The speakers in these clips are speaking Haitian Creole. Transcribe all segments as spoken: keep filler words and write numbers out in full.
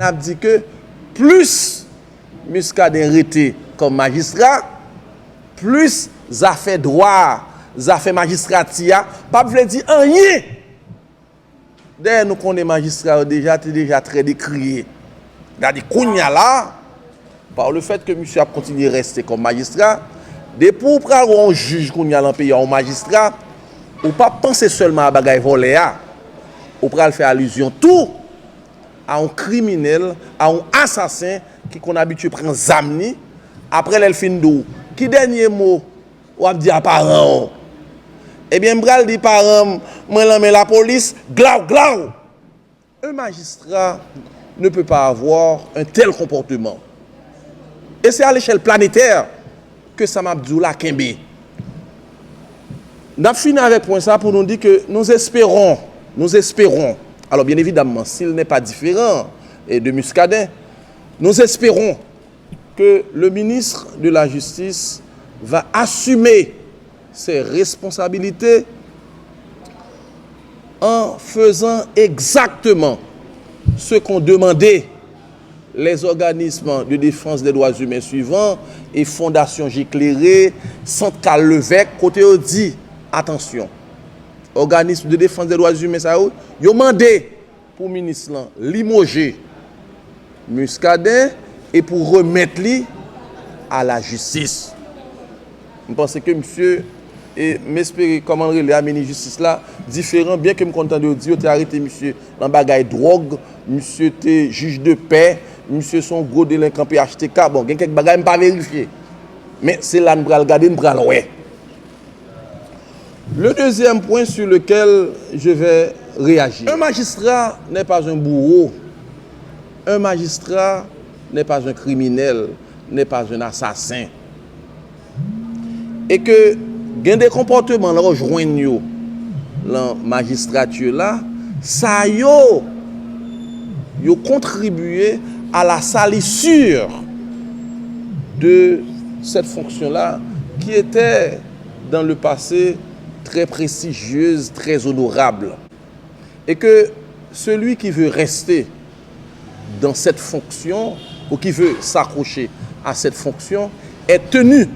N ap di ke plis Muscadin rete kòm majistra, plis zafè dwa a, zafè majistrati a, p ap vle di anyen. Dayè, nou konnen majistra yo deja te deja trè dekriye. Gade, kounye a la, par le fait que misye ap kontinye reste kòm majistra, depi w pral wè yon jij kounye a lan peyi a, yon majistra, ou p ap panse sèlman a bagay vòlè a, ou pral fè alizyon tou a yon kriminèl, a yon asasen ki konn abitye pran zam li, apre lè l fin di w, ki dènye mo w ap di a paran w? Ebyen, m pral di paran m, mwen lan men lapolis, glaw, glaw! Un magistrat ne peut pas avoir un tel comportement. Et c'est à l'échelle planétaire que sa m ap di w la kenbe. N ap fini avèk pwen sa pou nou di ke nous espérons, nous espérons, alors bien évidemment, s'il n'est pas différent eh, de Muscadin, nous espérons que le ministre de la Justice va assumer ses responsabilités en faisant exactement ce qu'ont demandé les organismes de défense des droits humains suivants et Fondation J'éclairé, Sant Carl Levesque, kote yo di, atansyon, òganis de defans de dwa imen sa yo, yo mande pou minis lan limoje Muscadin e pou remèt li a lajistis. M panse ke misye, e m espere, kòman l rele a, minis jistis la, diferan, byen ke m konn tande yo di yo te arete misye lan bagay dwòg, misye te jij de pè, misye se yon gwo delenkan P H T K. Bon, gen kèk bagay m pa verifye. Men se la n pral gade, n pral wè. Le deuxième point sur lequel je vais réagir. Un magistrat n'est pas un bourreau. Un magistrat n'est pas un criminel, n'est pas un assassin. E ke gen de konpòteman lè w jwenn yo lan majistrati la, sa yo, yo kontribye à la salissure de cette fonction-là qui était dans le passé très prestigieuse, très honorable. Et que celui qui veut rester dans cette fonction ou qui veut s'accrocher à cette fonction est tenu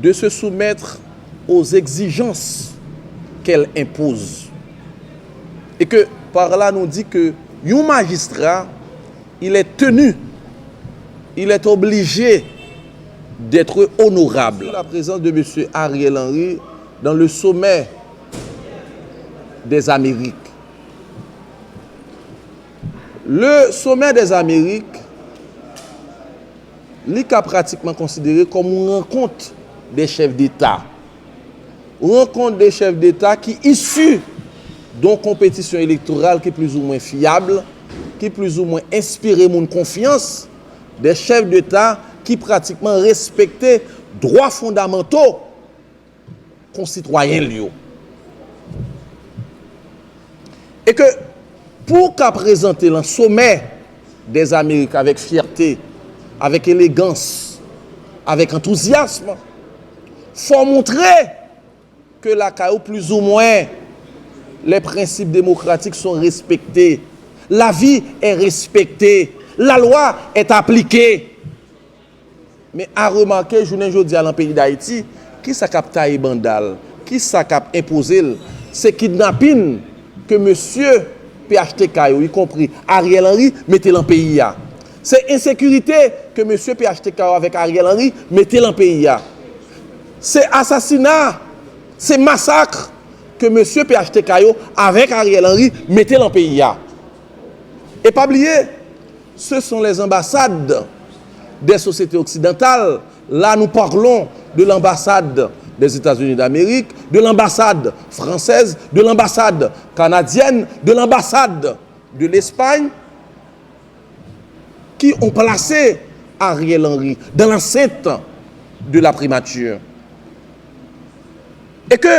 de se soumettre aux exigences qu'elle impose. Et que par là, nou di ke yon majistra, il est tenu, il est obligé d'être honorable. La présence de monsieur Ariel Henry dans le sommet des Amériques. Le sommet des Amériques, li ka pratikman konsidere kòm yon rankont de chèf deta. Rankont de chèf deta ki isi de yon konpetisyon elektoral ki plizoumwen fyab, ki plizoumwen enspire moun konfyans, de chèf deta ki pratikman respekte dwa fondamanto konsitwayen l yo. E ke pou w ka prezante lan somè dèzamerik avèk fyète, avèk elegans, avèk antouzyasm, fò w montre ke lakay ou plizoumwen les principes démocratiques sont respectés, la vie est respectée, la loi est appliquée. Men a remake, jounen jodi a lan peyi Dayiti, kisa k ap taye banda l, kisa k ap enpoze l, se kidnapin ke mesye P H T K yo, ikonpri Ariel Henry, mete lan peyi a. Se ensekirite ke mesye P H T K yo avèk Ariel Henry mete lan peyi a. Se asasina, se masak ke mesye P H T K yo avèk Ariel Henry mete lan peyi a. E pa bliye, ce sont les ambassades des sociétés occidentales. Là, nous parlons de l'ambassade des États-Unis d'Amérique, de l'ambassade française, de l'ambassade canadienne, de l'ambassade de l'Espagne, qui ont placé Ariel Henry dans l'enceinte de la primature. E ke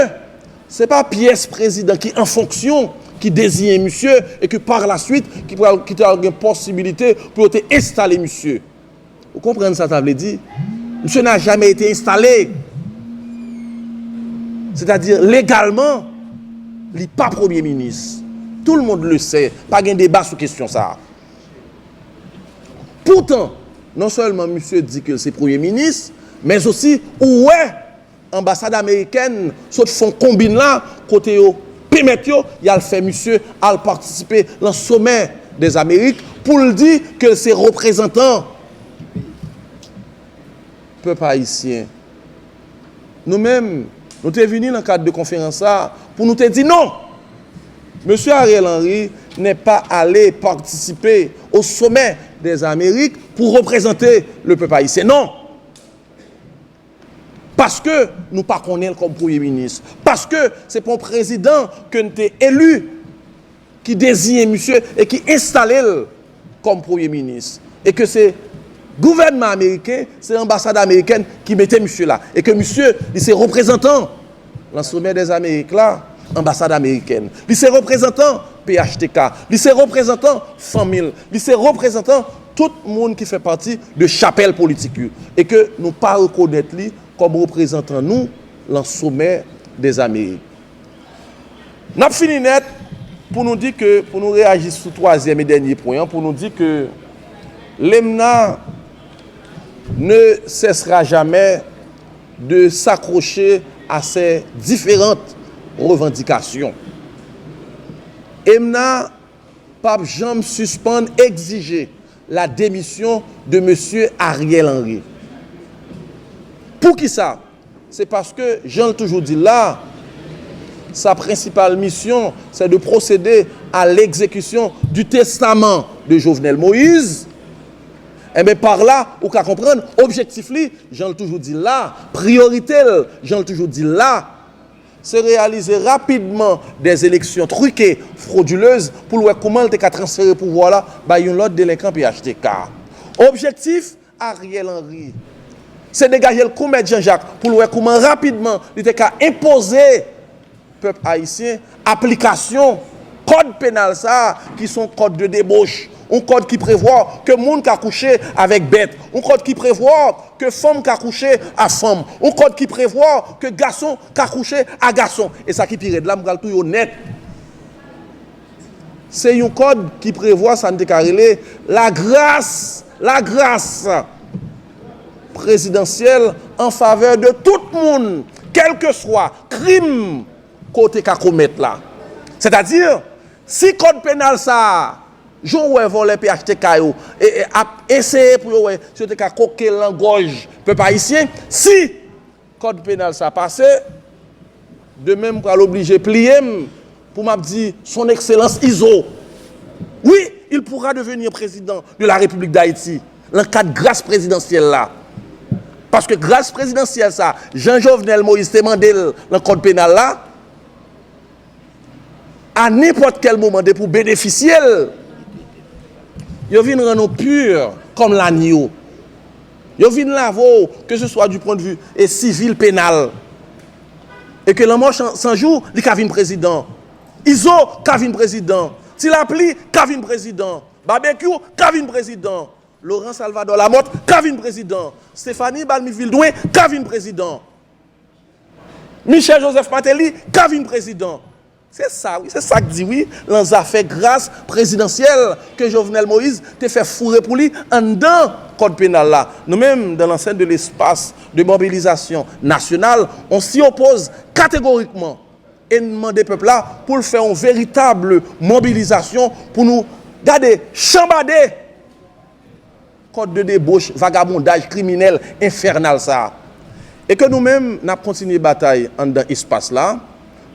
se pa pyès prezidan ki an fonksyon ki deziyen misye e ke par la suite ki pral, ki ta gen posibilite pou yo te enstale misye. Ou konprann sa ta vle di? Monsieur n'a jamais été installé. C'est-à-dire, légalement, li pa premye minis. Tout le monde le sait. Pa gen deba sou kesyon sa a. Poutan, non sèlman misye di ke l se premye minis, men osi ou wè anbasad amerikèn sot fè yon konbin la kote yo pèmèt yo y al fè misye al patisipe nan somè dèzamerik pou l di ke l se reprezantan pèp ayisyen. Nou menm, nou te vini nan kad de konferans sa a pou nou te di non! Mesye Ariel Henry n'est pas allé participer au sommet des Amériques pour représenter le peuple haïtien. Non! Paske nou pa konnen l kòm premye minis. Paske se pa yon prezidan ke n te eli ki deziyen misye e ki enstale l kòm premye minis. E ke se gouvènman ameriken, se anbasad amerikèn ki mete misye la. E ke misye, li se reprezantan nan Sommet des Amériques la, anbasad amerikèn. Li se reprezantan P H T K. Li se reprezantan fanmi l. Li se reprezantan tout moun ki fè pati de chapèl politik yo. E ke nou pa rekonèt li kòm reprezantan nou lan Sommet des Amériques. N ap fini nèt pou nou di ke, pou nou reyaji sou twazyèm e dènye pwen an, pou nou di ke l'EMNA ne cessera jamais de s'accrocher à ses différentes revendications. EMNA p ap janm sispann egzije la démission de mesye Ariel Henry. Poukisa? Se paske, jan l toujou di l la, sa prensipal misyon, c'est de procéder à l'exécution du testament de Jovenel Moïse. Enben, pa la, ou ka konprann, objektif li, jan l toujou di l la, priyorite l, jan l toujou di l la, se reyalize rapidman des élections truquées, frauduleuses, pou l wè kouman l te ka transfere pouvwa la bay yon lòt delenkan P H T K. Objektif Ariel Henry, se degaje l kou Mèt Jan Jak pou l wè kouman rapidman li te ka enpoze pèp ayisyen aplikasyon kòd penal sa a, ki se yon kòd de deboch, yon kòd ki prevwa ke moun ka kouche avèk bèt, yon kòd ki prevwa ke fanm ka kouche a fanm, yon kòd ki prevwa ke gason ka kouche a gason. E sa ki pi rèd la, m pral touye w nèt. Se yon kòd ki prevwa sa n te ka rele la grâce, la grâce présidentielle en faveur de tout moun, kèlkeswa krim ke w te ka komèt la. Sètadi, si kòd penal sa a, jan w wè vòlè P H T K yo, e, e, ap eseye pou yo wè si yo te ka koke l nan gòj pèp ayisyen, si kòd penal sa pase, demen m pral oblije pliye m pou m ap di Son Excellence Izo. Oui, il pourra devenir président de la République d'Haïti, lan kad gras prezidansyèl la. Paske gras prezidansyèl sa, jan Jovenel Moïse te mande l lan kòd penal la, a nenpòt kèl moman depi w benefisye l, yo vin rann ou pur kòm lanyo. Yo vin lave w, ke se swa du point de vue e sivil, penal. E ke lanmò san, san jou, li ka vin prezidan. Izo ka vin prezidan. Ti Lapli ka vin prezidan. Babekyou ka vin prezidan. Laurent Salvador Lamothe ka vin prezidan. Stéphanie Balmy Vildouin ka vin prezidan. Michel Joseph Martelly ka vin prezidan. Se sa wi, se sa k di wi, lan zafè gras prezidansyèl ke Jovenel Moïse te fè foure pou li anndan kòd penal la. Nou menm, dans l'enceinte de l'espace de mobilisation nationale, on s'y oppose catégoriquement. E n mande pèp la pou l fè yon veritab mobilizasyon pou nou gade, chanbade kòd de deboch, vagabondaj kriminèl enfènal sa a. E ke nou menm, n ap kontinye batay anndan espas la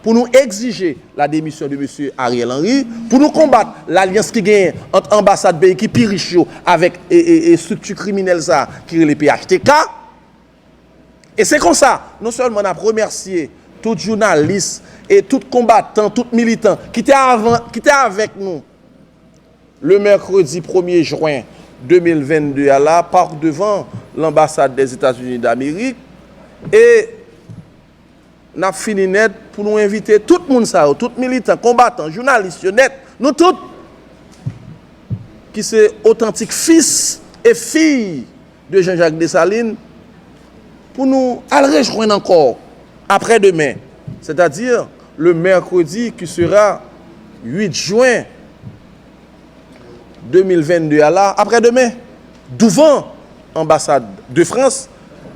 pou nou egzije la démission de mesye Ariel Henry, pou nou konbat lalyans ki genyen ant anbasad peyi ki pi rich yo avèk, e, e, e estrikti kriminèl sa a ki rele P H T K. E se konsa, non sèlman n ap remèsye tout jounalis e tout konbatan, tout militan ki te avan, ki te avèk nou le mercredi premye jen de mil vennde a la, park devan lanbasad dèzetazini damerik, e n ap fini nèt pou nou envite tout moun sa yo, tout militan, konbatan, jounalis yo nèt, nou tout ki se otantik fis e fiy de Jean-Jacques Dessalines, pou nou al rejwenn ankò aprè demen, sètadi le mercredi qui sera huit juin de mil vennde a la, aprè demen, douvan anbasad de Frans,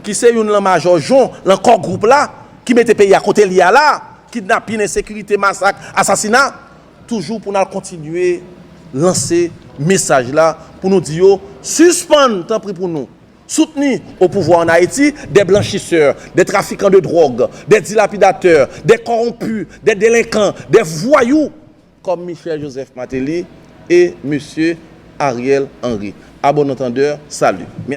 ki se youn lan majò jon lan kò gwoup la, ki mete peyi a kote l ye a la, kidnapin, ensekirite, masak, asasina, toujou pou n al kontinye lanse mesaj la, pou nou di yo, sispann, tanpri pou nou, soutenir au pouvoir en Haïti des blanchisseurs, des trafiquants de drogue, des dilapidateurs, des corrompus, des délinquants, des voyous, comme Michel Joseph Martelly et Monsieur Ariel Henry. À bon entendeur, salut.